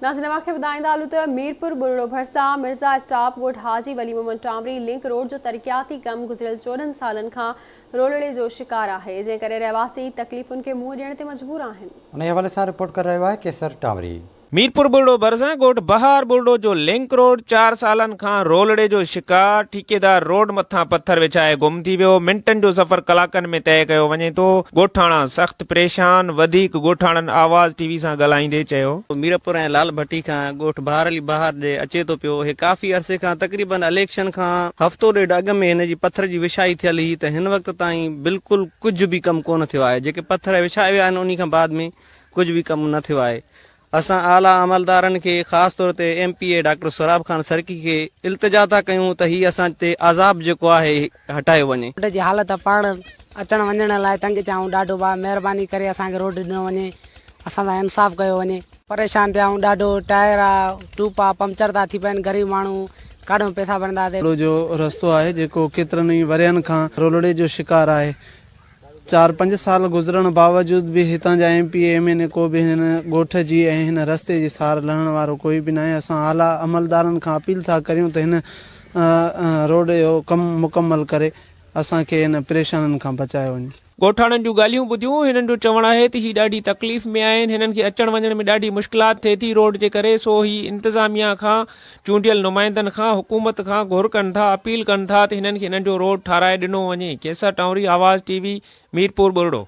ناظرين اوهان کي ٻڌائيندا هلون ته ميرپور ٻرڙو ڀرسان مرزا اسٽاپ ڳوٺ حاجي ولي محمد ٽانوري لنڪ روڊ جو ترقياتي ڪم گذريل 14 سالن کان رولڙي جو شڪار آهي جنهن ڪري رهواسي تڪليفن کي منهن ڏيڻ تي مجبور آهن. انهي حوالي سان رپورٽ ڪري رهيو آهي قيصر ٽانوري. ميرپور ٻرڙو ڀرسان ڳوٺ بهار ٻرڙو جو لنڪ روڊ چار سالن کان رولڙي جو شڪار، ٺيڪيدار روڊ مٿان پٿر وڇائي گم ٿي ويو، منٽن جو سفر ڪلاڪن ۾ طئي ڪيو وڃي ٿو، ڳوٺاڻا سخت پريشان، وڌيڪ ڳوٺاڻن آواز ٽي وي سان ڳالهائيندي چيو. ميرپور ۽ لال ڀٽي کان ڳوٺ بهار علي بهار ڏي اچي ٿو پيو. هي ڪافي عرصي کان تقريبن اليڪشن کان هفتو ڏيڍ اڳ ۾ هن جي پٿر جي وڇائي ٿيل هئي ته هن وقت تائين بلڪل ڪجهه به ڪم ڪونه ٿيو آهي جيڪي پٿر وڇايا ويا آهن انهي کان بعد ۾ ڪجهه به ڪم نه ٿيو آهي اسان اعليٰ عملدارن کي خاص طور تي M P A doctor Sohrab Khan Sarki کي التجا ٿا ڪيون ته هي اسان تي عذاب جيڪو آهي هٽايو وڃي. روڊ جي حالت پاڻ اچڻ وڃڻ لاء تنگ ٿيا آهيون ڏاڍو ڀاء مهرباني ڪري اسان کي روڊ ڏنو وڃي اسان سان انصاف ڪيو وڃي. پريشان ٿيا آهيون ڏاڍو ٽائر آ ٽوپ آ پمچر ٿا ٿي پين غريب ماڻهو ڪاڏو پئسا ڀرنداسي. جو رستو آهي جيڪو ڪيترن ئي ورهين کان رولڙي جو شڪار آهي چار پنج سال گذرڻ باوجود به هتان جا M P A M N A ڪو به هن ڳوٺ جي ۽ هن رستي جي سار لهڻ وارو ڪوئي به ناهي اسان اعليٰ عملدارن کان اپيل ٿا ڪريون ته هن روڊ جو ڪم مڪمل ڪري اسان کي هن پريشانين کان بچايو وڃي. ڳوٺاڻن جون ڳالهيون ٻڌيون، هنن جو چوڻ آهي ته هي ڏاڍي تڪليف ۾ آهن، هنن کي اچڻ وڃڻ ۾ ڏاڍي مشڪلات ٿئي ٿي روڊ جي ڪري، سو هي انتظاميا کان، چونڊيل نمائندن کان، حڪومت کان گهر ڪن ٿا، اپيل ڪن ٿا ته هنن کي هنن جو روڊ ٺاهرائي ڏنو وڃي. قيصر ٽانوري، آواز ٽي وي، ميرپور ٻرڙو.